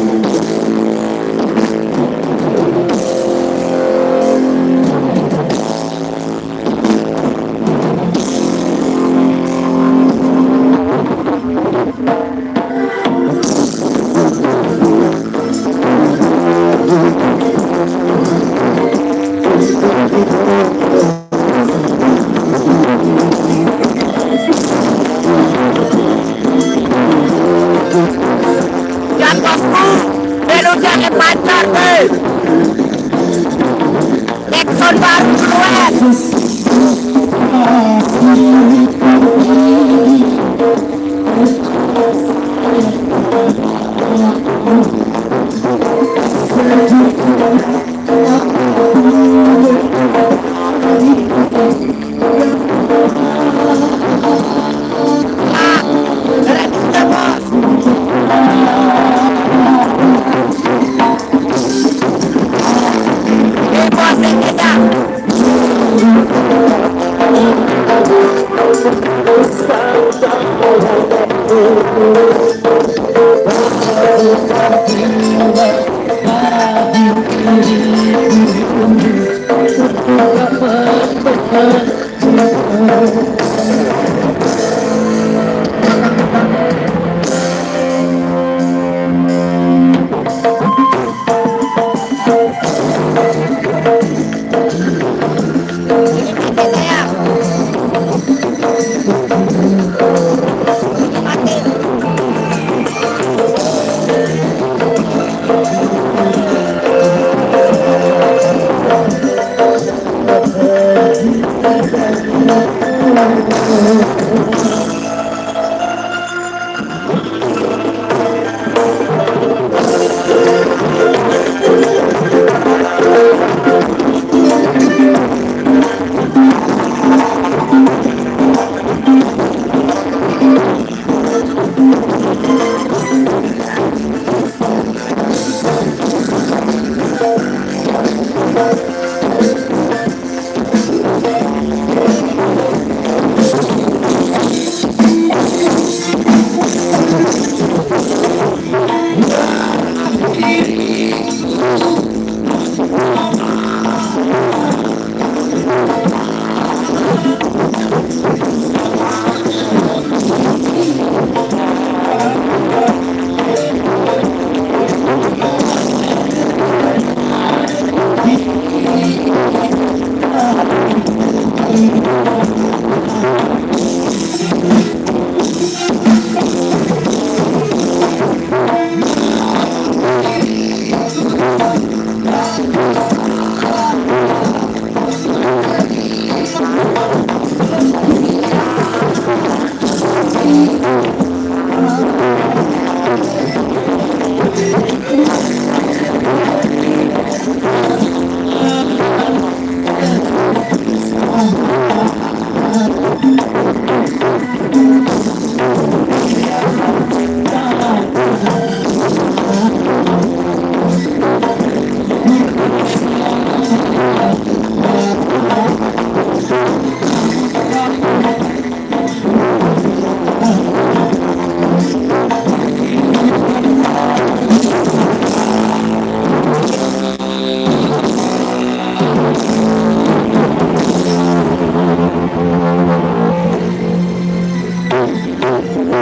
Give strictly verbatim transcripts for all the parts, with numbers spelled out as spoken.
Jan Bosco, Belu Jan Epancar, hei. Jackson Baru Ruet.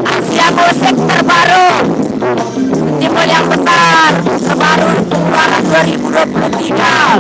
Asia Musik terbaru, jempol yang besar terbaru untuk Ungaran dua ribu dua puluh tiga.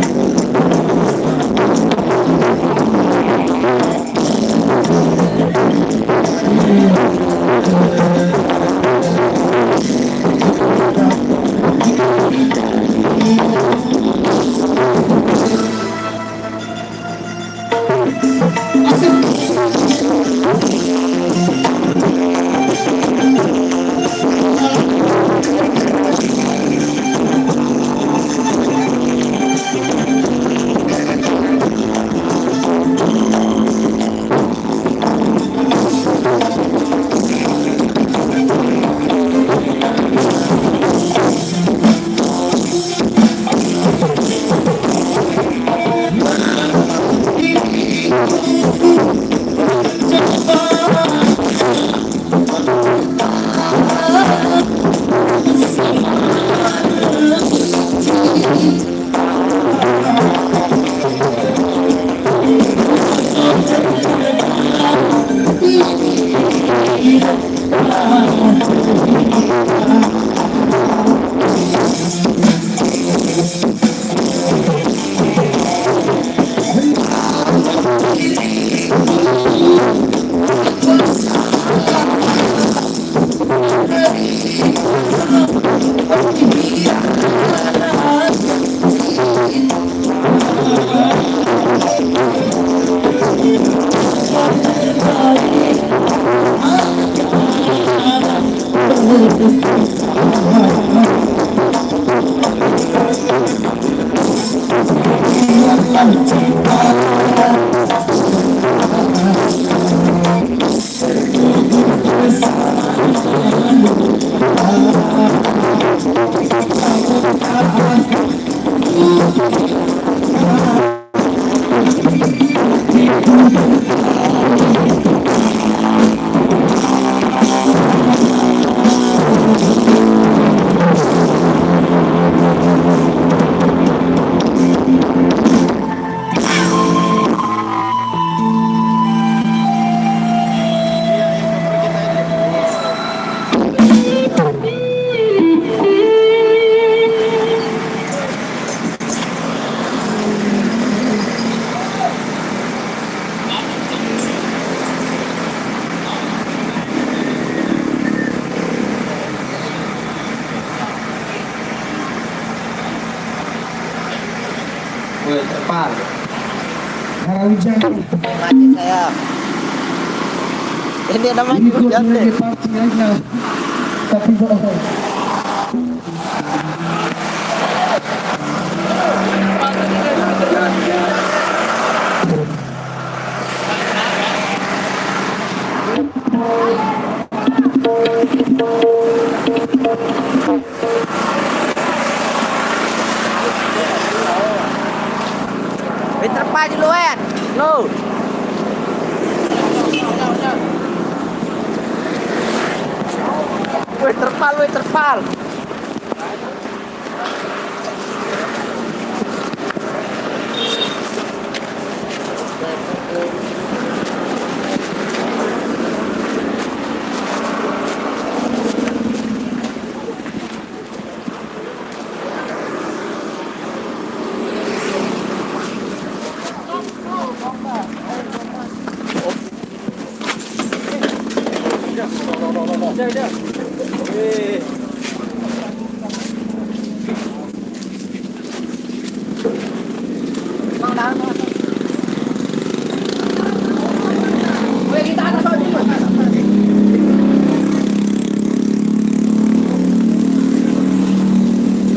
Woi, terpal. Karena hujan. Mati saya. Ini namanya Ini gua hujan cuma deh. Dipancing aja. Tapi bohong. Wih, terpal di luar. Lo. Wih, terpal, wih, terpal.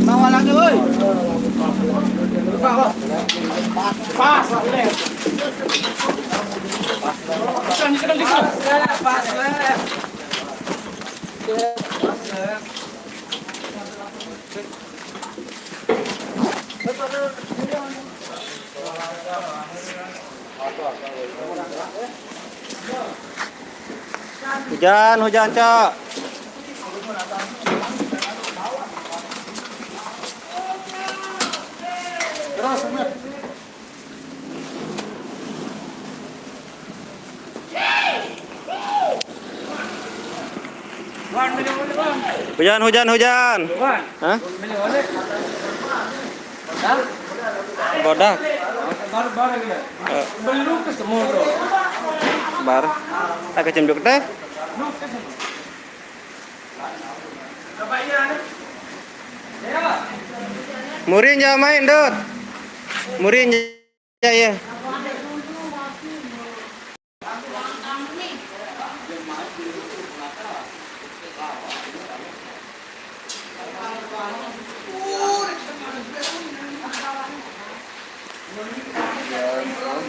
Bawa lagi, woi. Pas, pas. Hujan, hujan, Cok. Hujan, hujan, hujan. Hah? Bodak. Eh. Bar. Tak kecemjuk teh. Murin jangan main, Dut. Murin ya, ya.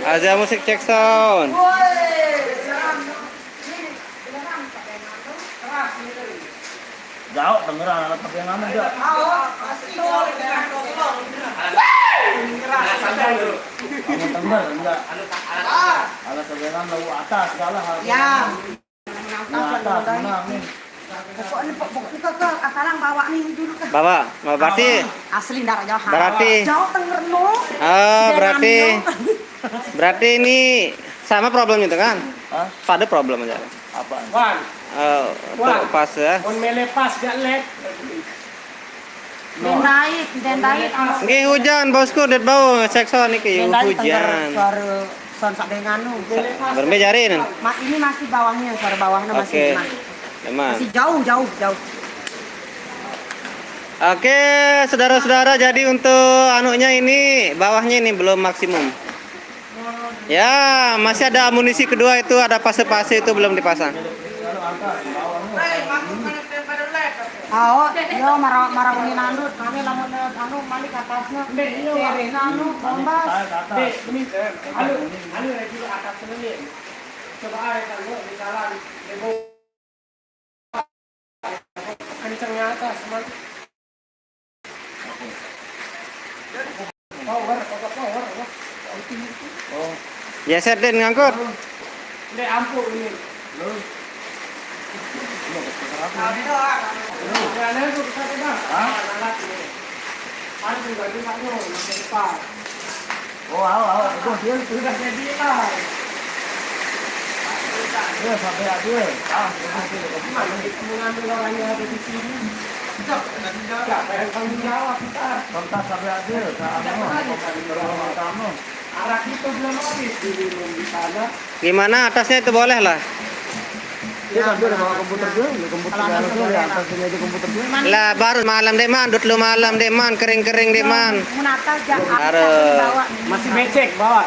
Asia Musik, cek sound. Jauh dengeran alat tapi yang anu enggak. Kamu denger enggak? Alat tapi yang anu atas segala hal. Ya. Yang atas menang nih. Pokoknya pokoknya ke ke sekarang bawa nih dulu ke. Bawa, berarti Asli ndak jauh. Berarti Jauh denger no. Oh, berarti berarti ini sama problemnya itu kan? Hah? Pada problem aja. Apa? Wan, Eh, terlepas ya. Mun melepas gak lek. Dendait, dendait. Nggih hujan bosku, det bau sekso niki Dendait denger hujan. Suara son sak dengan nu. Berembe jari ini. Ma- ini masih bawahnya, suara bawahnya masih Oke. Masih, Teman. Masih jauh, jauh, jauh. Oke, saudara-saudara, jadi untuk anunya ini, bawahnya ini belum maksimum. Ya, masih ada amunisi kedua itu, ada fase-fase itu belum dipasang. Oh, yo marah marah ini nandut, kami lamun anu malik atasnya. Ini anu, bombas. Anu, anu lagi atas ini. Coba aja kan lo di jalan. Kencengnya atas, man. Geser, Din, ngangkut. Oh, awak, awak, bagus, dia, dia. Sudah jadi lah. Dia sampai ada. Ah, bagus, dia, bagus. Gimana kita mau ngambil orang yang ada di sini? Siapa yang tanggung jawab kita? Kontak sampai ada, tak ada. Arah itu belum habis di, di sana. Gimana atasnya itu boleh lah? Dia kan dia udah bawa komputer juga, ya, komputer. Kalau atas juga, ya, atasnya itu komputer juga. Lah, baru malam deh, Man. Dut lu malam deh, Man. Kering-kering deh, Man. Mun atas, jangan. Baru. Bawa nih. Masih becek, bawa.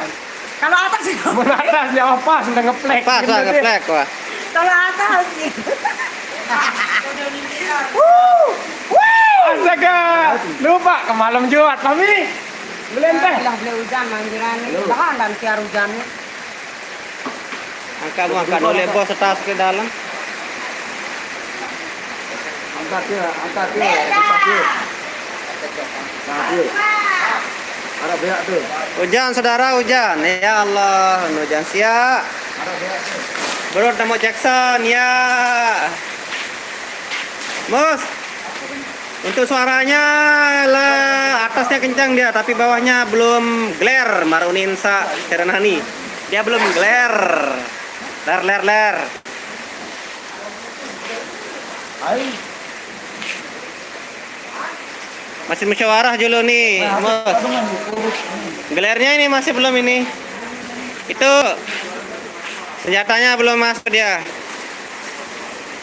Kalau atas sih. Mun atas, ya, pas, udah ngeplek. Pas lah, ngeplek, wah. Kalau atas sih. Wuh, wuh. Astaga, lupa ke malam Jumat, Mami. Belen teh. Lah, beli hujan, manggiran. Bahan dan siar hujannya. Angkat, gua angkat dulu, Bos, tas ke dalam. Angkat dia, angkat dia, angkat dia. Nah, dia. Ada beak tu. Hujan, saudara, hujan. Ya Allah, hujan sia. Ada beak tu. Bro, temu Jackson, ya. Mus, untuk suaranya lah, atasnya kencang dia, tapi bawahnya belum gler, marunin sa Terenani. Dia belum gler. Ler, ler, ler. Hai. Masih musyawarah dulu nih, Mus. Gelernya ini masih belum ini. Itu senjatanya belum masuk dia.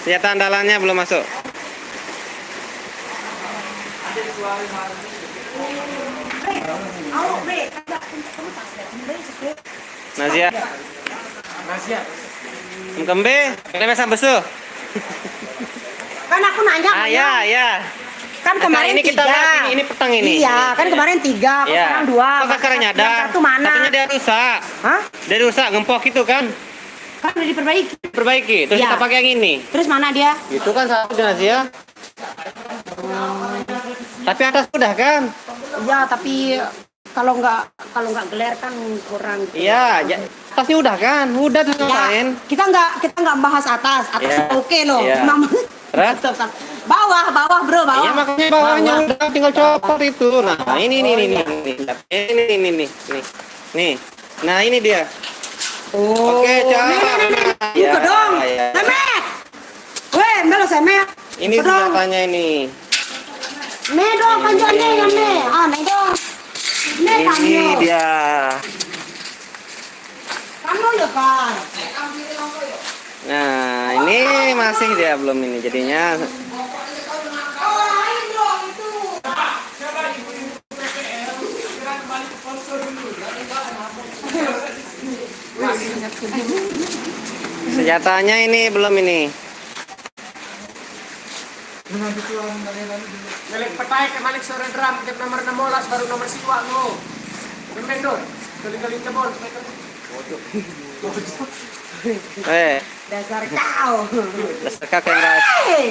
Senjata andalannya belum masuk. Nazia. Nazia. Kembe, kena mesam besu. Kan aku nanya, ah, ya, ya. Kan kemarin ini kita tiga. Lihat, ini, ini petang ini. Iya, kan kemarin tiga, kok sekarang dua. Kok sekarang ada? Yang satu mana? Katanya dia rusak. Hah? Dia rusak, ngempok itu kan. Kan udah diperbaiki. Perbaiki, terus kita pakai yang ini. Terus mana dia? Itu kan satu, Nazia. Tapi atas udah kan? Iya, tapi kalau nggak, kalau nggak geler kan kurang gitu. Iya, atasnya udah kan? Udah tuh, ya, ngapain? Kita nggak, kita nggak bahas atas. Atas oke loh. Iya. Cuma terus? Bawah, bawah, Bro, bawah. Iya, makanya bawahnya udah, tinggal copot itu. Nah, ini, ini, ini, ini. Ini, ini, ini, nih. Nih. Nah, ini dia. Oh, oke, cakep. Nih, nih, nih, nih. Buka dong. Iya, iya. Lemek. Weh, mbak lo semek. Ini senjatanya ini. Nih dong, panjangnya ya, nih. Ah, nih dong. Nih, ini dia. Kamu ya, Pak. Nah, ini masih dia belum ini jadinya. Senjatanya ini belum ini. Malik petai ke Malik sore drum, ke nomor enam belas, baru nomor siwa lo. Kembali dong. Kali-kali jebol. Eh. Dasar kau. Dasar kau yang guys. Hei.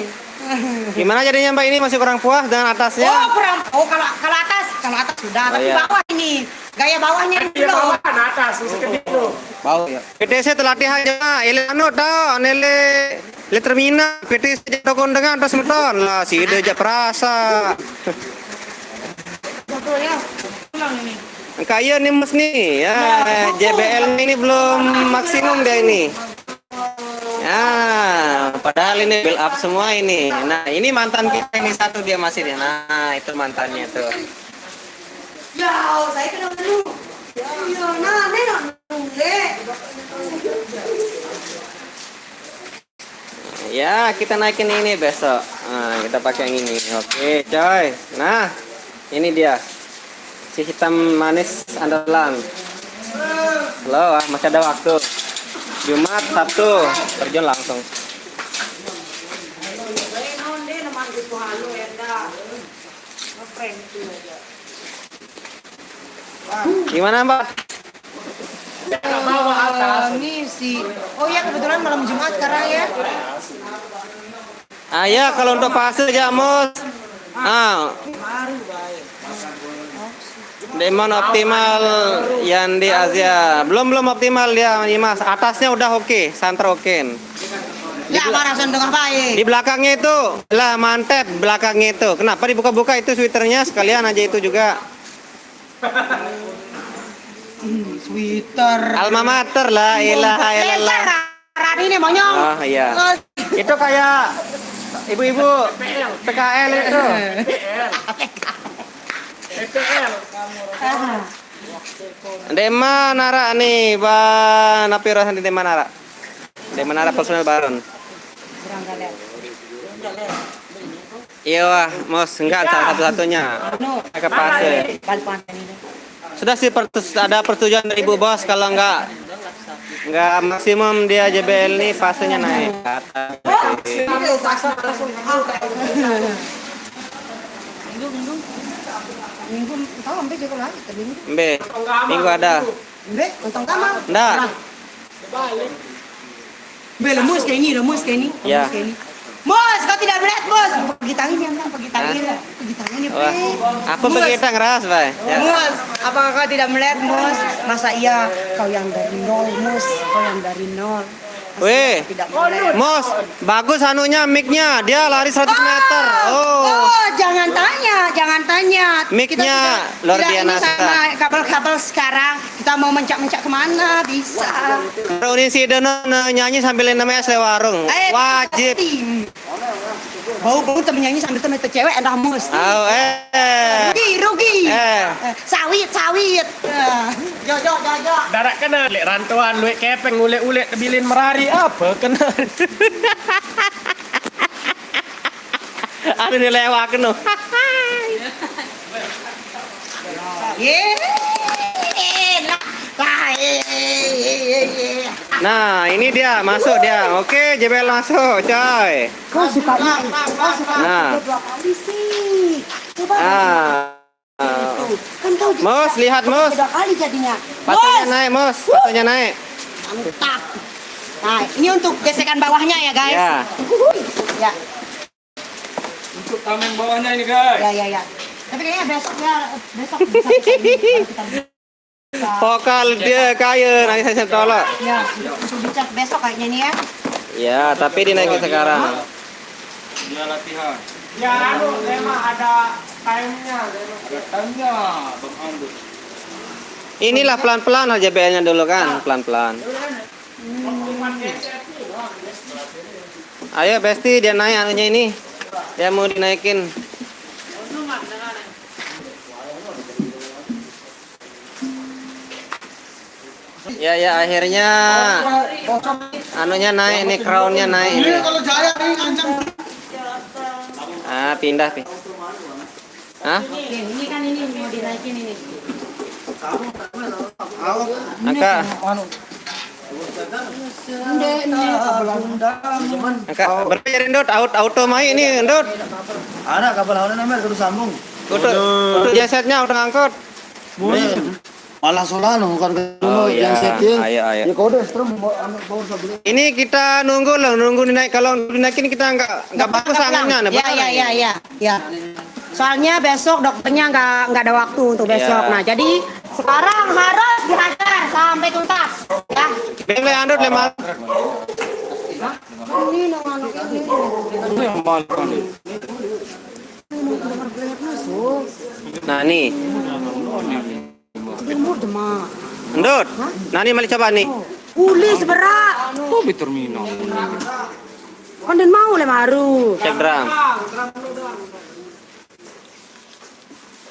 Gimana jadinya, Mbak, ini masih kurang puas dengan atasnya? Oh, kurang. Oh, kalau, kalau atas, kalau atas sudah, tapi bawah ini. Gaya bawahnya ini loh. Bawah, nah, atas, masih ke dulu. Bawah ya. P T C terlatih aja, ele anu tau, nele le terminal, P T C jatuh kondengan terus meton. Lah, si ide aja perasa. Betul ya. Pulang ini. Kaya nih, Mus, nih. Ya, J B L ini belum maksimum dia ini. Ya, padahal ini build up semua ini. Nah, ini mantan kita ini satu dia masih dia. Nah, itu mantannya tuh. Ya, saya kenal dulu. Ya, nah, ini nggak nunggu. Ya, kita naikin ini besok. Nah, kita pakai yang ini. Oke, coy. Nah, ini dia. Si hitam manis andalan. Lo, ah, masih ada waktu. Jumat, Sabtu, terjun langsung. Gimana, Mbak? Eh, ini si, oh ya, kebetulan malam Jumat sekarang ya. Ah, ya, kalau untuk fase aja, Mus. Ah. Baru baik. Demon optimal yang di Asia. Belum, belum optimal dia, Mas. Atasnya udah oke, santer oke. Di, Ya, bela- marah sendeng apa eh? di belakangnya itu lah, mantet belakangnya itu. Kenapa dibuka-buka itu sweaternya, sekalian aja itu juga. Sweater. Alma mater, la ilaha illallah. Rani ini monyong. Oh iya. Itu kayak ibu-ibu P K L itu. Dema nara nih, ba napi rasanya dema nara. Dema nara personal baron. Iya wah, mos enggak salah satu-satunya. Ke pasir. Sudah sih pertus- ada persetujuan dari Bu Bos, kalau enggak enggak maksimum dia J B L ini fasenya naik. Minggu, minggu. Minggu, tahu sampai juga lagi ke minggu. Mbe, minggu ada. Mbe, nonton kamar. Ndak. Mbe, lemus kayak ini, lemus kayak ini. Ya. Lemus kayak ini. Mus, kau tidak melihat, Mus? Pergi tangan yang kan, pergi tangan. Pergi tangan ya, Wah, Bre. aku begitu ngeras, Bay. Ya. Mus, apakah kau tidak melihat, Mus? Masa iya kau yang dari nol, Mus? Kau yang dari nol. Masa Weh. Iya kau tidak melihat. Mos, bagus anunya, mic-nya. Dia lari seratus meter. Oh. Oh, jangan tanya, jangan tanya. Mic-nya Kita tidak- luar tidak ini biasa. Sama kabel-kabel sekarang, kita mau mencak-mencak kemana? Bisa. Kalau ini si Deno nyanyi sambil nama es warung. Eh, Wajib. Tim. Bau-bau temen nyanyi sambil temen cewek, entah mus. Au eh. Rugi, rugi. Eh. Eh, sawit, sawit. Eh. Jo, jo, jo, jo. Darat kena lek rantauan, luek kepeng, ulek-ulek, tebilin merari, apa kena? Ada dilewat kena. Ye. Lah. Lah, eh, eh, eh, eh, eh. Nah, ini dia masuk dia. Oke, J B L masuk, coy. Kau sukanya, kau suka Nah. Dua kali sih. Coba. Ah. Tuh. Kan kau jadi Mus, lihat, Mus. Dua kali jadinya. Fasenya naik, Mus. Fasenya naik. Mantap. Nah, ini untuk gesekan bawahnya ya, guys. Ya. Uhuy. Ya, Untuk tameng bawahnya ini guys. ya, ya, ya. Tapi kayaknya besok ya, besok bisa kita, kita bisa. Pokal dia kaya nanti saya tolak. Ya, untuk dicat besok kayaknya nih ya. Ya, tapi dinaikin sekarang. Dia latihan. Ya, anu, emang ada time-nya. Ada time-nya, Bang Andus. Inilah pelan-pelan aja B L-nya dulu kan, pelan-pelan. Ayo Besti, dia naik anunya ini. Dia mau dinaikin. Ya, ya, akhirnya anunya naik nih, crown-nya naik nih. Kalau jaya ini ancam. Ah, pindah pi. Hah? Oke, ini kan ini mau dinaikin ini. Angka. Angka. Berapa ya Ndut? Aut- auto mai ini Ndut. Ada kabel hauna namanya kudu sambung. Untuk untuk gensetnya udah ngangkut. Malah soalnya bukan ke Oh, yang iya. setting. Ayo, ayo. Ya kode strum mau anu power sebelah. Ini kita nunggu loh, nunggu dinaik. Kalau dinaikin kita nggak nggak bagus anginnya, nah, Ya, benar. Ya, ya, ya, ya. Soalnya besok dokternya nggak nggak ada waktu untuk besok. Ya. Nah, jadi sekarang harus dihajar sampai tuntas. Ya. Beli andut lemah. Ini dong anu ini. Nah nih. Dia mau demak. Ndut. Nah nih mali coba nih. Uli seberak. Tuh di terminal. Konden mau le maru. Cek drum.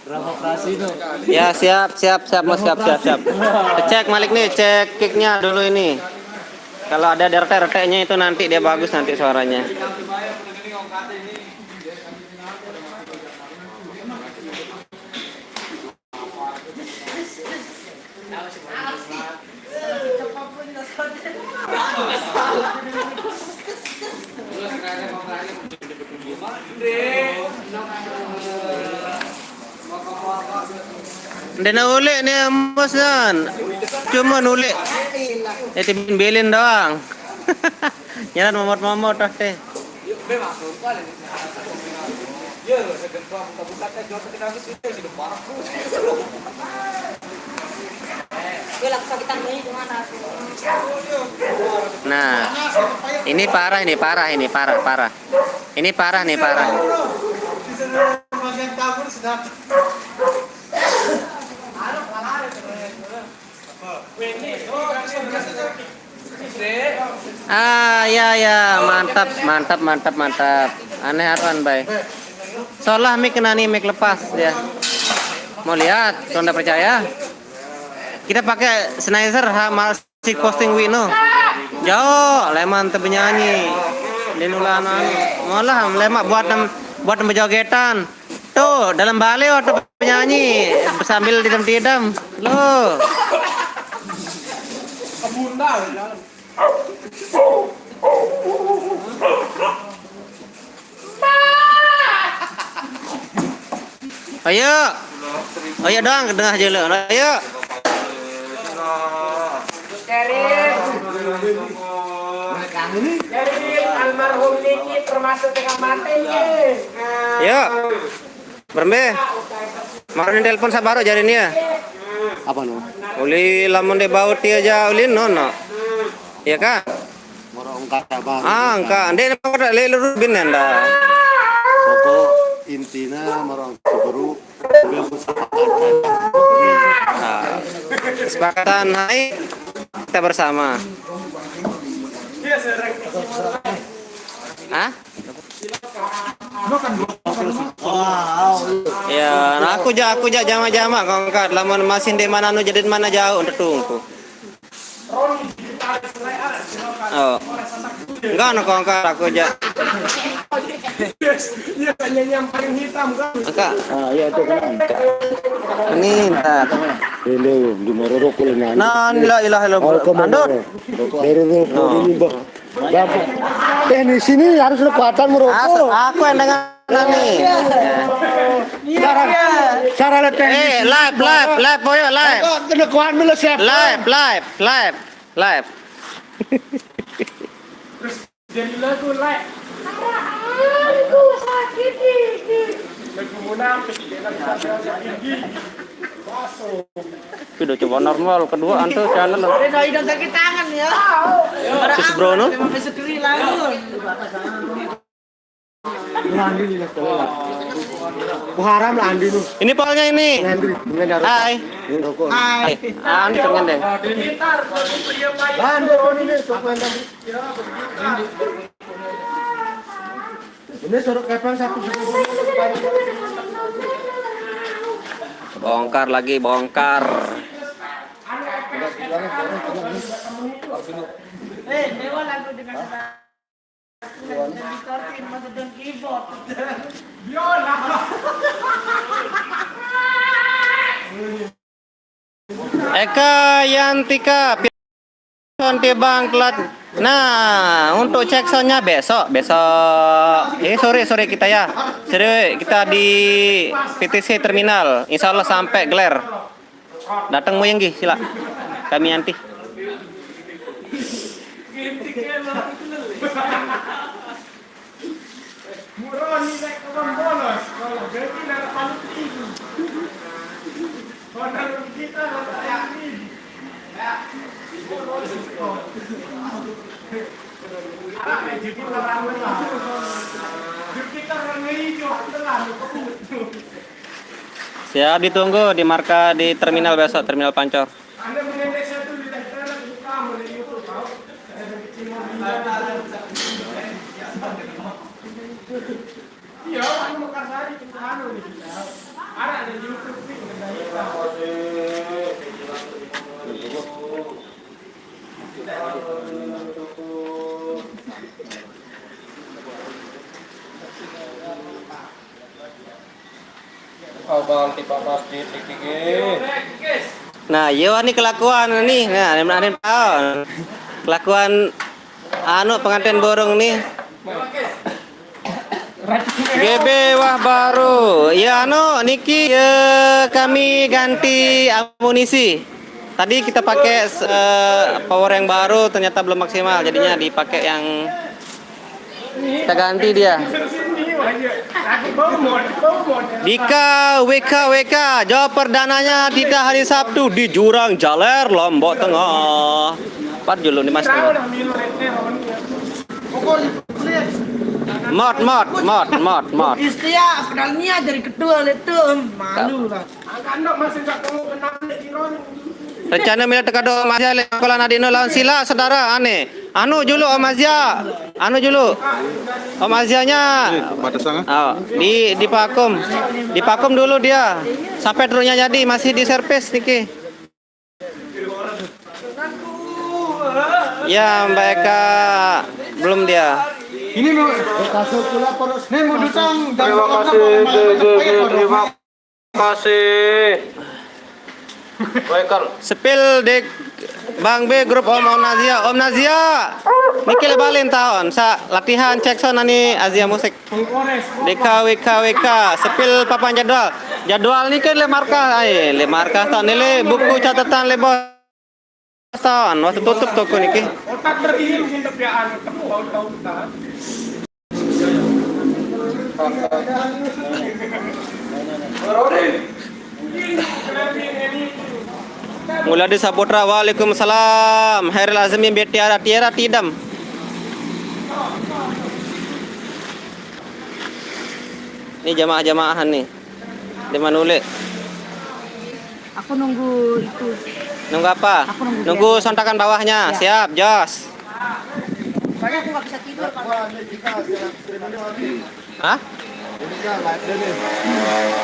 Berapa operasi itu? Ya siap siap siap mau siap siap siap. Cek Malik nih, cek kicknya dulu ini. Kalau ada derte-retenya itu nanti dia bagus nanti suaranya. Ndena ulik ni mus nan. Cuma ulik. Itu bilin doang. Nyaran momot-momot dah teh. Nah, ini parah, ini parah, ini parah, parah. Ini parah nih, parah. Ah, ya, ya, mantap, mantap, mantap, mantap. Aneh aruan, bay. Solah mic kena nih, mic lepas dia. Mau lihat, kalau ndak percaya. Kita pakai Sennheiser, ha, mal sik posting wino. Jauh, leman tebenyanyi. Di nulan anu. Molah, lemak buat nem, buat nem bejogetan. Tuh, dalam bale waktu penyanyi sambil didem-didem. Loh. Ayo. Ayo dong, ke tengah dulu. Ayo. Jadi almarhum Niki termasuk dengan mati nih. Yuk. Berembe. Marun telepon sabar jari nih ya. Apa no? Uli lamun de bau ti aja uli nono. Iya kan? Moro engka abang. Ah, engka. Ndek apa tak lelu bin nenda. Pokok intina moro engka guru. Nah, kesepakatan hai kita bersama. Hah? Ya, nah aku ja, aku ja jama-jama kongkat lamun masih di mana anu jadi mana jauh untuk tungku. Oh. Enggak, no kongkat aku ja. Iya, penyanyi yang paling hitam kan. Enggak. Ah, iya itu kan. Ini entar. Ini di Mororo kulinan. Nah, la ilaha illallah. Andut. Dari ini bah. Teknis ini harus kekuatan merokok. Aku yang dengan nih. Cara, cara lihat teknis. Eh, live, live, live, boyo, live. Kena kuat mulu siap. Live, live, live, live. Jadi lagu live. Aku sakit gigi. Lagu munafik, dia lagi sakit gigi. Masuk. Sudah coba normal, kedua antu channel. Udah doi dong sakit tangan ya. Sis Brono. Memang bisa diri lalu. Muharam lah Andi nu. Ini polnya ini. Hai. Hai. Andi pengen deh. Ini suruh kepeng satu. Bongkar lagi, bongkar. Eh, lewat lagu dengan Eka Yantika, sound bang telat. Nah, untuk cek soundnya besok, besok. Eh, sore, sore kita ya. Sore kita di P T C terminal. Insya Allah sampai gelar. Datang moyang gih, sila. Kami anti. Siap ditunggu di marka di terminal besok, terminal Pancor. Abang tipe masjid di gigi. Nah, iya wani kelakuan nih. Nah, ada ada tahu. Kelakuan anu pengantin burung nih. G B wah baru. Ya anu niki ya kami ganti amunisi. Tadi kita pakai eh, power yang baru ternyata belum maksimal, jadinya dipakai yang kita ganti dia. Dika W K W K, job perdananya kita hari Sabtu di Jurang Jaler, Lombok Tengah. Pat dulu nih, Mas. Mod, mod, mod, mod, mod. Istia, padahal ni jadi ketua le tu, malu lah. Rencana mila tekado Om Azya le sekolah adik no lawan sila, saudara, ane. Anu julu Om Azya. Anu julu. Om Azyanya, oh, di, di vakum. Di vakum dulu dia. Sampai truknya jadi, masih di servis niki. Ya, Mbak Eka, belum dia. Ini mau kasih pula terus. Nih, mau dutang. Terima kasih, terima kasih. Wekal. Sepil di Bang B grup Om, Om Nazia. Om Nazia. Niki le balen taon. Sa latihan cek sound ani Azia Musik. D K W K W K. Sepil papan jadwal. Jadwal niki le markas. Ai, le markas taon ni le buku catatan le bos. Taon, waktu tutup toko niki. Otak bergilir untuk dia anu, temu tahu-tahu tahan. Mulyadi Saputra, waalaikumsalam. Hairil Azmi, be tiara, tiara tidam. Ini jamaah-jamaahan nih. Di mana ule? Aku nunggu itu. Nunggu apa? Aku nunggu dia. Nunggu sontakan bawahnya. Ya. Siap, jos. Soalnya aku nggak bisa tidur kalau Hah?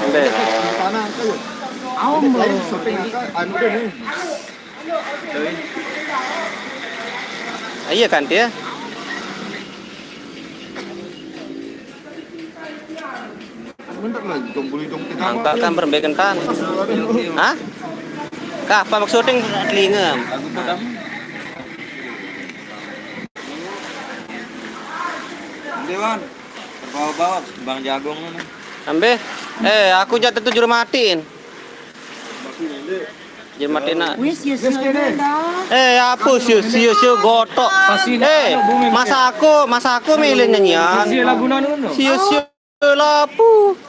Embe. Aum, bro. Ah, iya kan dia? Angkat kan berembe kentan. Hah? Kah, apa maksudnya telinga? Dewan, bawa-bawa Bang Jagung ni. Ambe, eh, aku jatuh tujuh matiin. Juru matiin nak. Wis, ya, siapa dah? Eh, apa sio, sio, sio gotok? Eh, masa aku, masa aku milih nyanyian. Sio lagu nanu. Sio, sio lapu.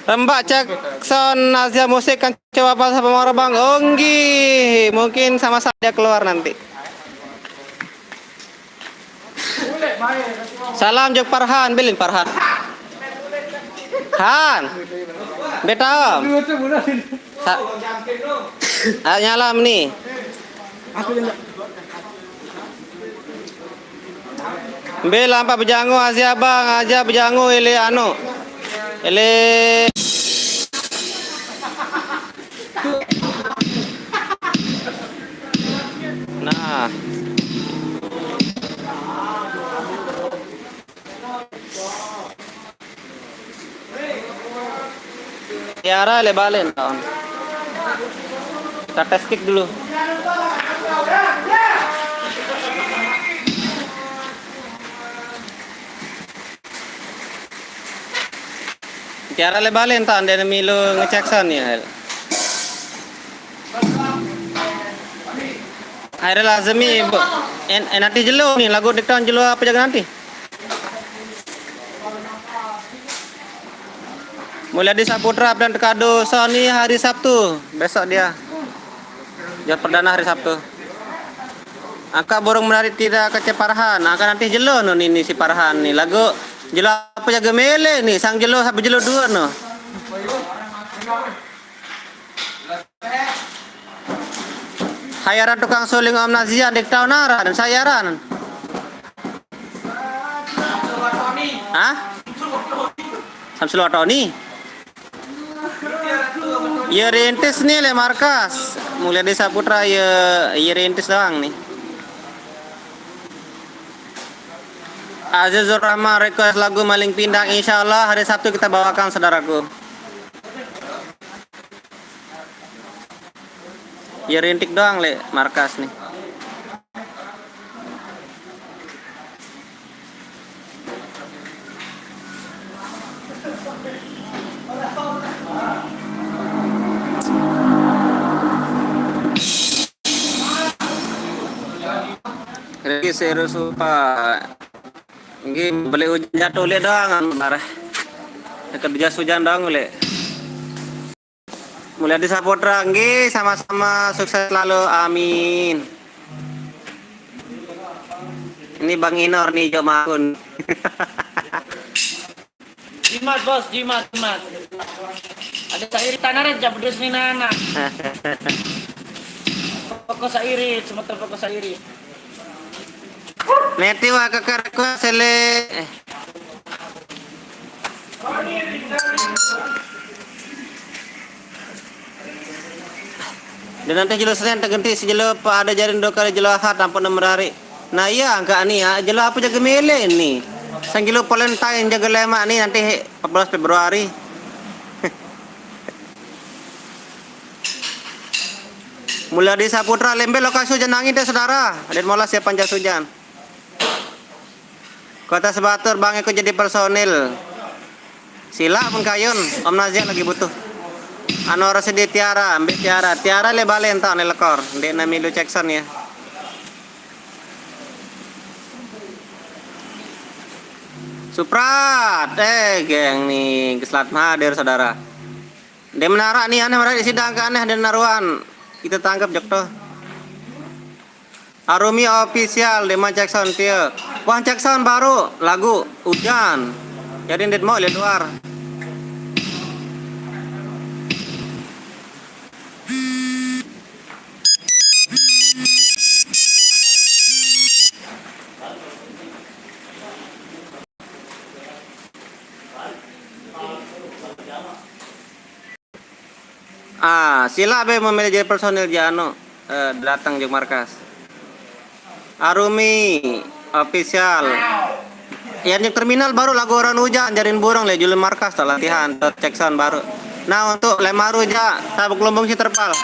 Rembak cek sound Azia Musik kan coba pas apa mau rebang. Oh, nggih. Mungkin sama-sama dia keluar nanti. Salam jok Farhan, bilin Farhan. Han. Beta. Sa- ah, nyalam ni. Aku yang Mbe lampa bejangu Azia bang, Azia bejangu ile anu. Ile. Nah. Tiara le balen taon. Kita tes kick dulu. Tiara le balen taon dia milo ngecek sound ya. Hairil Azmi, bu, en, en nanti jelo ni, lagu diktaun jelo apa jaga nanti? Mulyadi Saputra, Abdan Tekado, Sony hari Sabtu, besok dia. Job perdana hari Sabtu. Angka burung menarik tidak kece Farhan, angka nanti jelo no ni, ni si Farhan ni. Lagu jelo apa jaga mele ni, sang jelo sampai jelo dua no. Hayaran tukang suling Om Nazia diktaun aran, sayaran. Hah? Samsul Watoni. Ya rintis ni le markas. Mulyadi Saputra ya, ya rintis doang ni. Azizur Rahman request lagu Maling Pindang, insyaallah hari Sabtu kita bawakan saudaraku. Ya rintik doang le markas nih. Riki Seru Supa. Nggih, beli ujan jatuh lihat doang, anu, bareh. Dekat jas hujan doang, beli. Mulyadi Saputra, nggih, sama-sama, sukses selalu, amin. Ini Bang Inor nih, Jo Makun. Jimat, Bos, jimat, jimat. Ada sairit tanah aja, pedes nih, nana. Pokok sairit, semeton pokok sairit. Neti wa keker ku sele. Eh. Dan nanti jelo Senin tegenti sejelo pa ada jarin dua kali jelo Ahad, ampun enam hari. Nah iya, angka ni ya, jelo apa jaga mele ni? Sang jelo Valentine jaga lemak ni nanti empat belas Februari. Mulyadi Saputra, lembe lokasi hujan angin deh, saudara. Aden molas ya panjas hujan. Kota Sebatur, Bang, ikut jadi personil. Sila mun kayun, Om Nazia lagi butuh. Anu harus di Tiara, ambil Tiara. Tiara le bale entak ne lekor. Ndek na milu Jackson ya. Suprat, eh geng nih, keselat hadir saudara. Dia menara nih aneh, menara di sidang ke aneh dan naruan. Kita tangkap jok tuh. Arumi Official, Deman Jackson, Tio. Wah, Jackson baru lagu Hujan. Jadi ndet mau lihat luar. Ah, sila be memilih jadi personil jano, eh, datang jok markas. Arumi Official. Ya, yang terminal baru lagu Orang Hujan, jarin burung le, julun markas tak latihan, tak cek sound baru. Nah, untuk lemaru ja, tabuk lumbung si terpal.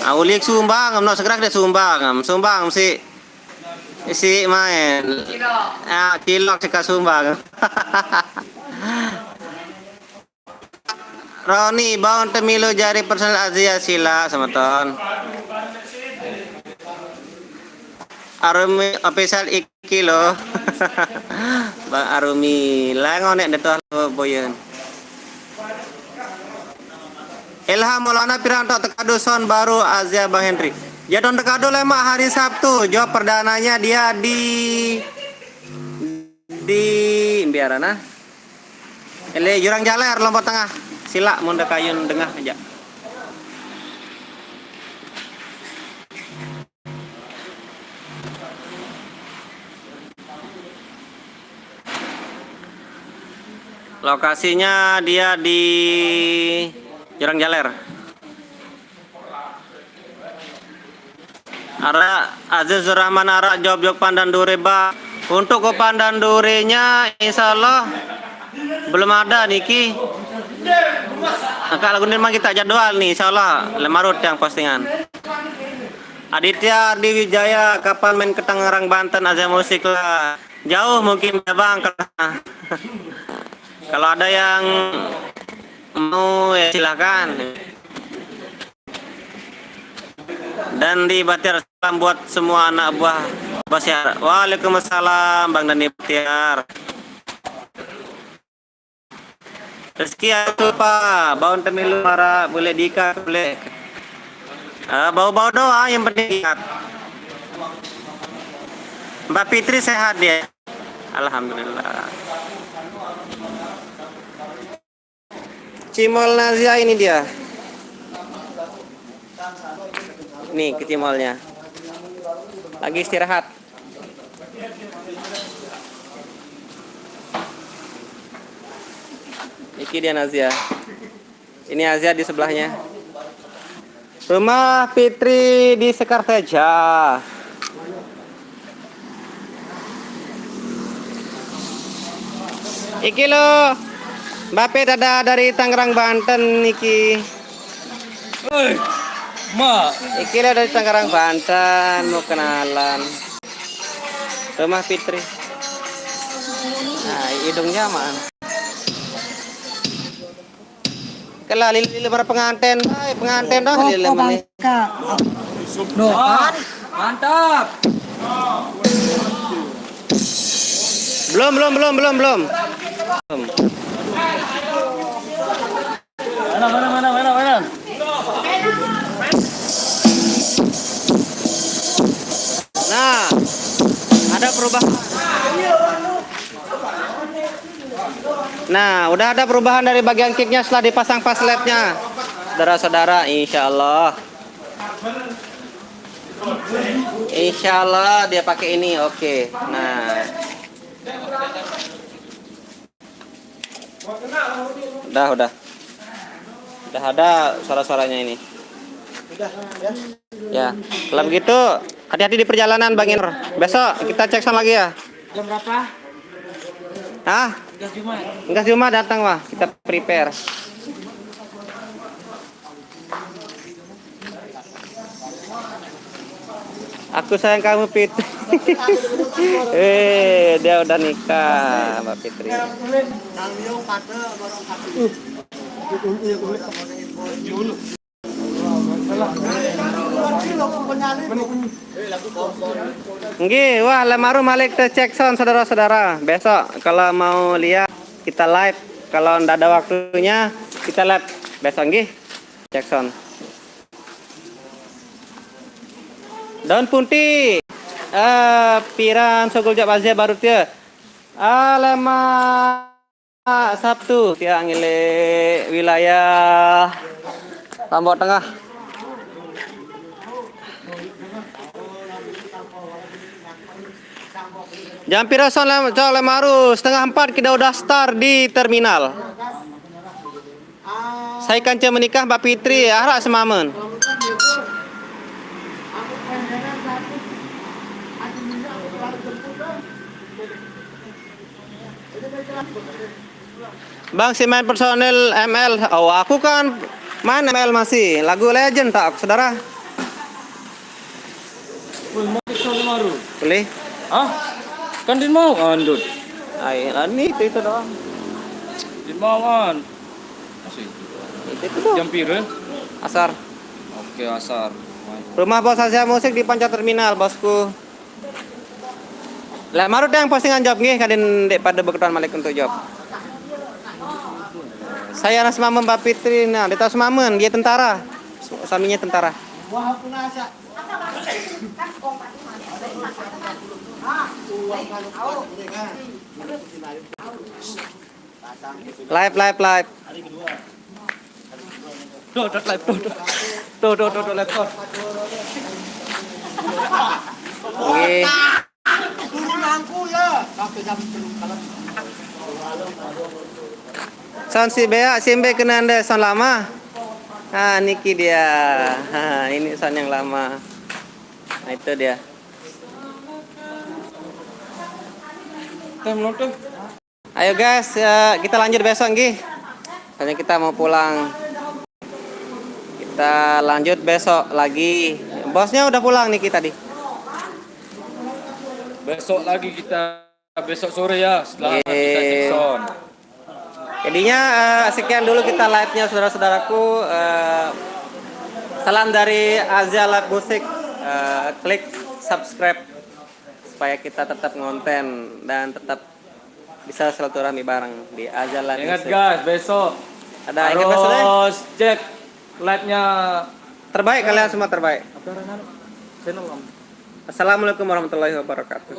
Ah, ulik sumbang, no segerak deh sumbang, sumbang si isi main. Ah, cilok si kasumbang. Roni, baun temilu jari personil Azia sila, semeton. Arumi Official iki lo. Bang Arumi, langon nek detuh lo boyen. Ilham Maulana, pirang tok tekado sound baru Azia Bang Hendrik. Jadon tekado lemak hari Sabtu, job perdananya dia di, di biarana. Ele Jurang Jaler, Lombok Tengah. Sila mun de kayun dengah aja. Lokasinya dia di Jurang Jaler. Ara Azizur Rahman, ara job-job Pandan Dure, Bang. Untuk ke Pandan Durenya, insya Allah belum ada niki. Angka lagu ni memang kita jadwal nih, insya Allah lemarut yang postingan. Aditya Ardi Wijaya, kapan main ke Tangerang, Banten, Azia Musik lah. Jauh mungkin ya, Bang. Kalau ada yang mau ya silakan. Dan di Batiar, salam buat semua anak buah Basiar. Waalaikumsalam, Bang Dani Batiar. Rezeki aku, Pak. Baun temilu mara, boleh dika, boleh. Eh, bau-bau doa yang penting ingat. Mbak Fitri sehat dia. Alhamdulillah. Cimol Nazia ini dia. Nih, kecimolnya. Lagi istirahat. Iki dia Nazia. Ini Azia di sebelahnya. Rumah Fitri di Sekarteja. Iki lo, Mbak Pit ada dari Tangerang, Banten iki. Hei, Mak. Iki lo dari Tangerang, Banten, mau kenalan. Rumah Fitri. Nah, hidungnya aman. Kala lili-lili para penganten, ay, penganten dah, oh, lili oh, mana? Bangka. No, kan? Mantap. Belum, belum, belum, belum, belum. Belum. Mana, mana, mana, mana, mana? Nah, ada perubahan. Nah, udah ada perubahan dari bagian kicknya setelah dipasang pas lednya. Saudara-saudara, insya Allah. Insya Allah dia pakai ini, oke. Nah. Udah, udah. Udah ada suara-suaranya ini. Udah, ya. Ya, kalau begitu, hati-hati di perjalanan, Bang Inur. Besok kita cek sound lagi ya. Jam berapa? Hah? Gas Jumat. Gas Jumat datang, wah. Kita prepare. Aku sayang kamu, Pit. Eh, dia udah nikah, Mbak Fitri. Nggih, wah, almarhum Malik teu cek sound, saudara-saudara. Besok kalau mau lihat, kita live. Kalau ndak ada waktunya, kita live besok, nggih. Cek sound. Daun punti. Eh, piran sogol jab azia baru teu. Alema Sabtu tiang ngilé wilayah Lombok Tengah. Jam pira sound lem, cok lem aru? Setengah empat kita udah start di terminal. Saya kanca menikah Mbak Fitri, arak semamen. Bang, si main personil M L. Oh, aku kan main M L masih. Lagu Legend tak, saudara? Wih, mau kita baru. Boleh? Hah? Kan din mau andut. Ay, lah, ini itu, itu doang. Din mau an. Masih. Itu, itu doang. Jam pira? Asar. Oke, asar. Rumah Bos Azia Musik di Panca Terminal, bosku. Lah, marut yang postingan job nggih, kadin dek pada berketuan Malik untuk job. Saya anak semamen Mbak Fitri, nah, dia tahu semamen, dia tentara. Su-, suaminya tentara. Live, live, live. Tuh, tuh, live, tuh, tuh. Tuh, tuh, tuh, tuh, live, tuh. Nggih. Sound si beak, si embe kena anda sound lama. Ah, niki dia. Ha, ini sound yang lama. Nah, itu dia. Tem, lo, tem. Ayo guys, ya, kita lanjut besok nggih. Soalnya kita mau pulang. Kita lanjut besok lagi. Bosnya udah pulang niki tadi. Besok lagi kita, besok sore ya, setelah kita cek sound. Jadinya, eh, sekian dulu kita live-nya, saudara-saudaraku. Eh, salam dari Azia Live Musik. Eh, klik subscribe supaya kita tetap ngonten dan tetap bisa silaturahmi bareng di Azia Live Musik. Ingat guys, besok ada, ingat besok deh. Harus cek live-nya. Terbaik, kalian semua terbaik. Apa namanya? Channel, Om. Assalamualaikum warahmatullahi wabarakatuh.